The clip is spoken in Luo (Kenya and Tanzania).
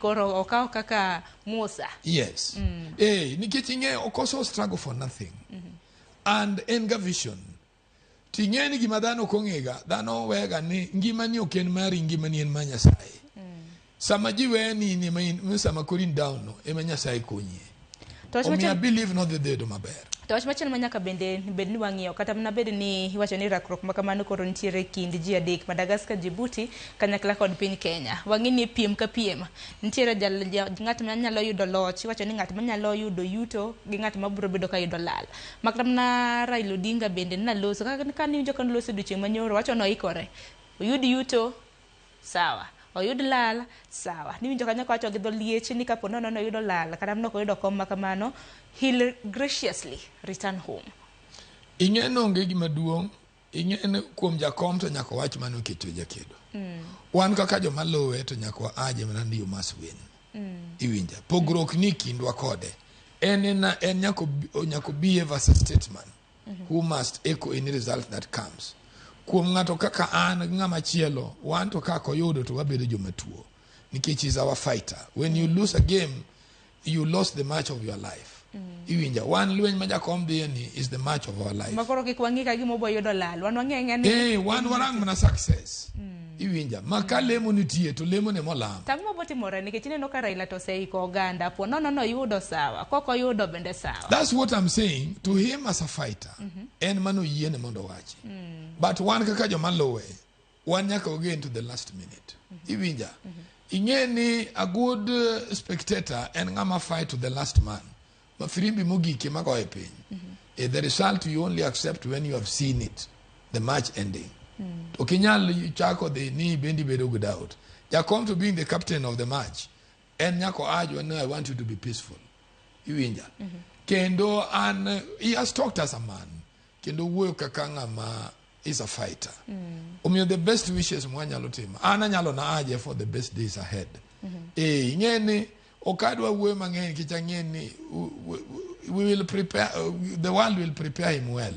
Koro okaw kaka Musa. Yes. Eh, nikech ing'e okoso struggle for nothing. And en ga vision. To ing'e ni gima dhano ok ong'ega, dhano wega ni ngimani ok en mari, ngimani en mar Nyasaye. Sama ji weye ni in ema in, sama koro in down no, ema Nyasaye konyie. To wach Omiyo I machielo believe nodhi dhi bedo maber. To wach machielo ma nyaka bende bed ni wang'iyo kata mana bed ni iwacho ni rakruok ma kamano koro nitiere e kind ji adek Madagascar, Djibouti kanyakla kod piny Kenya. Wang'i ni piem ka piem nitiere jal, ja, ng'at ma nyalo yudo loch, iwacho ni ng'at ma nyalo yudo yuto gi ng'at ma biro bedo ka yudo lal. Makata mana Raila Odinga bende naloso kaka kane iwinjo ka noloso odiochieng' manyoro wacho ni oikore oyud yuto sawa oyud lal sawa niwinjo kanyo kawacho gi dho liech ni kapo nono noyudo lal kata mana ok oyudo kom ma kamano he'll graciously return home. Ing'e ni onge gima duong' ing'e ni kuom jakom to nyaka wach mano nikech ojakedo. Wan kaka joma luwe to nyaka wa aje mana ni you must win. Iwinja? Pogruok ni kindwa kode. En en, en nyaka nyaka behave as a statesman who must echo any result that comes. Kuom ng'ato kaka an gi ng'ama chielo, wan to kaka oyudo to wabedo joma tuo. Nikech is our fighter. When you lose a game, you lost the match of your life. Iwinja? Wan lweny ma jakom dhiye ni is the match of our life. Ma koro kik wang'i ka gima obo yudo lal wan wang'e ang'eya ni Eh, wan warang mana success. Iwinja? Ma ka lemo nitie to lemo ne molam. Tang'o mabo timore nikech ineno ka Raila to oseiko oganda po nono noyudo sawa kok oyudo bende sawa. That's what I'm saying to him as a fighter. En mano yiene mondo owachi. But wan kaka joma luwe, wan nyaka wagen to the last minute. Iwinja? Ing'e ni a good spectator en ng'ama fight to the last man. Ma firimbi mogik ema goyo piny. The result you only accept when you have seen it, the match ending. Ok inyal chako dhi ni bendi bedo gi doubt. Jakom to being the captain of the match, en nyaka oajwa ni I want you to be peaceful. Iwinja? Kendo an, he has talked as a man. Kendo wuoyo kaka ng'ama is a fighter. Omiyo the best wishes mwanyalo timo. An anyalo na aje for the best days ahead. Eh, ing'e ni ok adwa wuoyo mang'eny nikech ang'e ni we will prepare, the world will prepare him well.